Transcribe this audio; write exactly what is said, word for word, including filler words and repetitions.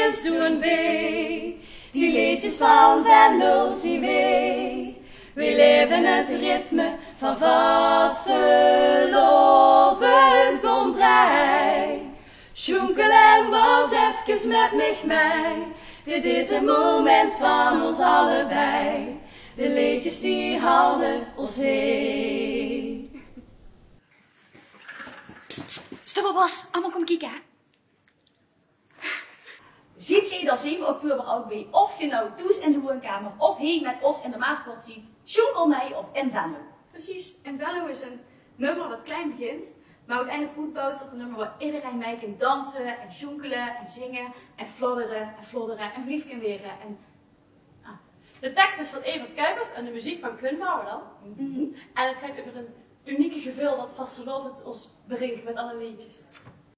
Doen weej, die leedjes van Venlo zien weej. Weej laeve het ritme van vastelaovend. Kom draai, sjoenkel en wals efkes met mich mei. Dit is een moment van ons allebei. De leedjes die halde os heej. Pst, pst, stop op os, allemaol kom kieke, hè. Ziet geej d'r zeve oktober ouk beej, of geej now thoes in de woonkamer of heej met os in de Maaspoort ziet? Sjoenkel mei op In Venlo. Precies, In Venlo is een nummer dat klein begint, maar uiteindelijk oetbouwt tot een nummer waar iedereen mee kan dansen en sjoenkelen en zingen en fladderen en flodderen en verliefd kan weren. En, ah. De tekst is van Evert Kuipers en de muziek van Quinn Marwelan. Mhm. En het geit euver een unieke geveul dat vastelaovend os bringk met alle leedjes.